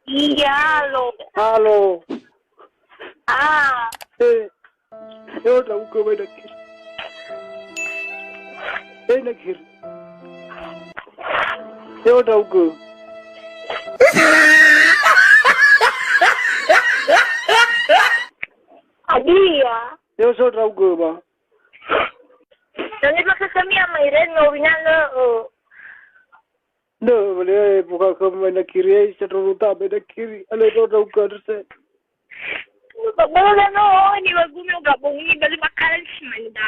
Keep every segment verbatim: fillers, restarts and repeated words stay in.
Iya, lo. Halo. Ah. Eh, eh, ndra'ugö, Wena Kiri. Eh, Wena Kiri. Eh, ndra'ugö. Hadia? Eh, so ndra'ugö ba. Dania bakha khömi ama Irene, no, wina lö, oh. Nö, bale, buka khömi Wena Kiri, eh, sa ndra'ugö ta Wena Kiri. Ale, no, ndra'ugö, understand. Ba, ba, no, no, ni wagume uga bongi, bale makanan si manda.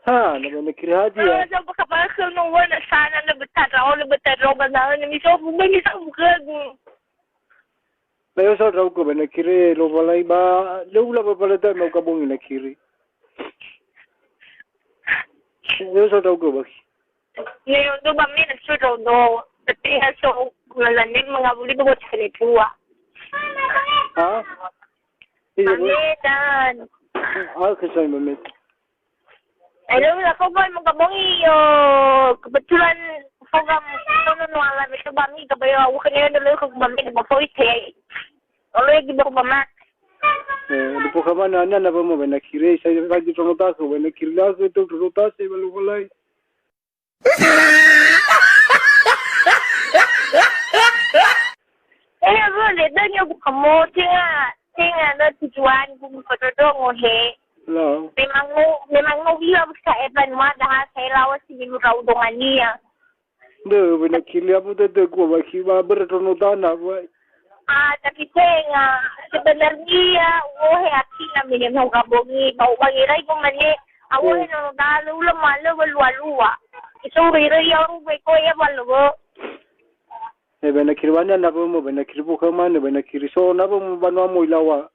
Ha, na Wena Kiri hadia. Eh, so bakha bakha no, wana sana, na betara, oh, na betara, ba, na, na, mi so, ba, mi so, buka gu. Na yo so ndra'ugö Wena Kiri, Lowalangi ba, lö ula ba, ba, lö ta, na uga bongi Wena Kiri. Yo so ndra'ugö ba. Ne yo do ba me na so do do. Tapi ya so, na la ne mengabuli do buat kali tua. Ha? Iya, Bu. Ba me dan. Ah, ke saya ba me. Hello, la fo ba mo gabongi yo, kebetulan fo ga sono no ala me to ba mi ga ba yo, aku kena ada lo ke ba mi ba fo ite. Olo ya di ba ba mak. Eh, di po kamana na na ba mo Wena Kiri, saya lagi sama tak Wena Kiri lagi tu terus tas ba lo lai. Eh, bro, le dania bu kamo, tenga, tenga na tujuan bu mu kododo ngohe. Hello. Memang no, memang no wila bu sa eban wa daha saya lawas si milu rau dongania. Nde, Wena Kiri abu tete gua ba ki ba ber tono dana, boy. Ah, tapi tenga, sebenarnya, wohe akina mene mau gabongi, bau bangi rai ko mane, awohe no dalu, ula malu, lua-lua. Isu rira ya ru be ko ya balu. Eh, Wena Kiri wana na bomo, Wena Kiri buka mana, Wena Kiri so na bomo banua mo ilawa.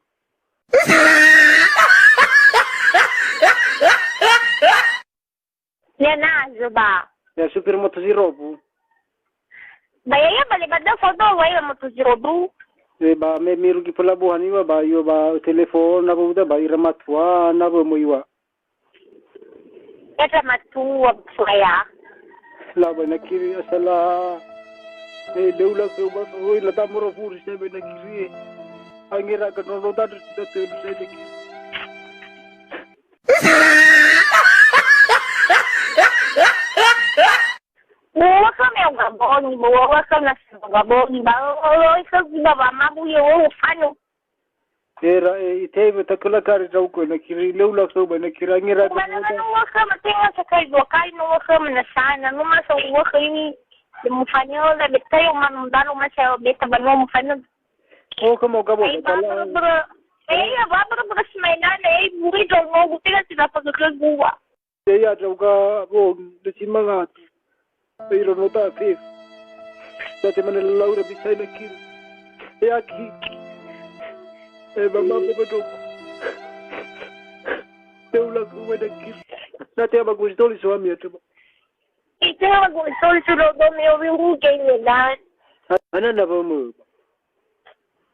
Ya na, coba. Ya, supir moto zero bu. Ba ya, ya, balik pada foto, wa ya moto zero bu. Eh, ba me mirugi pelabuhan iwa, ba, iwa, ba, telepon, na bomo, ba, ira matua, na bomo iwa. Eda matua saya. La Wena Kiri asala. Eh, deula ke ba, oi, la tamoro furi saya Wena Kiri. Angera ke nono tadi sudah terus saya Wena Kiri. Buwa ka me uga bongi, buwa ka na uga bongi, ba, oi, ka, ba, ba, ma, bu, yo, fanu. Era, e, ite, be, takula kari, rau, ko, Wena Kiri, leu, la, so, Wena Kiri, angera, Mana, mana, wa, ka, ma, tenga, sa, kai, dua, kai, no, wa, ka, mana, sana, no, ma, sa, wa, ka, ini, de, mu, fanu, la, be, tayo, man, dalo, ma, sa, be, ta, ba, no, mu, fanu. Oh, kamu, kamu, Ai, ba, bala. Bro, bro. Eh, ya, ba, bro, bro, si, mai, na, na, eh, buri, dong, no, gu, tenga, si, dapat, ke, gua. Ya, ya, drauga, bo, de si mangatu. Iro no ta fe. Ya te mana laura bisa na kiri. Ya ki. Eh, mama, apa bedok. Teula ku wena kiri. Na te bagus toli suami ya, coba. Ite bagus toli sudah do me obi ru ke ni dan. Ana na ba mu.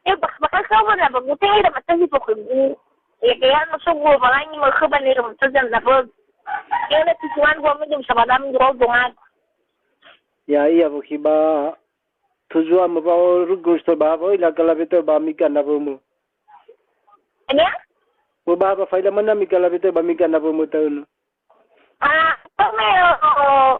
Eh, bak-, bakal kau mana, bak, gute ira mata si pokok gu. Ya, kaya no so gu, malangi mo kau bani ira mata jam na, bak. Ya, na tujuan gua mo jam sabada mi gua dongan. Ya, iya, bak, ba tujuan mo ba rugu sto ba, ba, ila kala beto ba mika na ba mu. Anya? Mo ba, ba faila mana mika la beto ba mika na ba mu tahu. Ah, tome, oh, oh.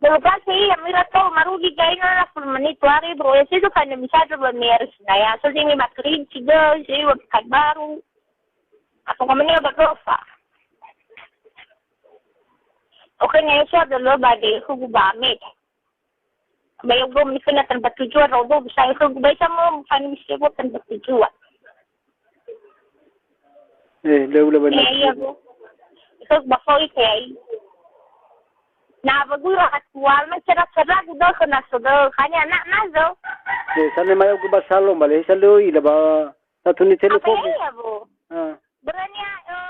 Bulu kasi, ya, mira to, marugi gaina na puluh menit tu hari, bro. Ya, situ kan bisa tu bermeres. Nah, ya, so, sini mat kerinci, go, sini buat pekan baru. Apa kamu ni obat dosa? Oke, nya, so, ada lo, bade, aku gubame. Ba ya, bro, mi kena tanpa tujuan, bro, bro, bisa, aku gubame sama, fani, bisa, buat tanpa tujuan. Eh, leu lebe na. Eh, iya, Bu. Itu bakoi tei. Na, ba guru aktual, ma cara-cara gu dökö na so dökö. Hanya anak na so. Eh, sana maya gu ba salon bale, sa leu ila ba satu ni telepon. Apa iya, Bu? Ah. Berani, eh,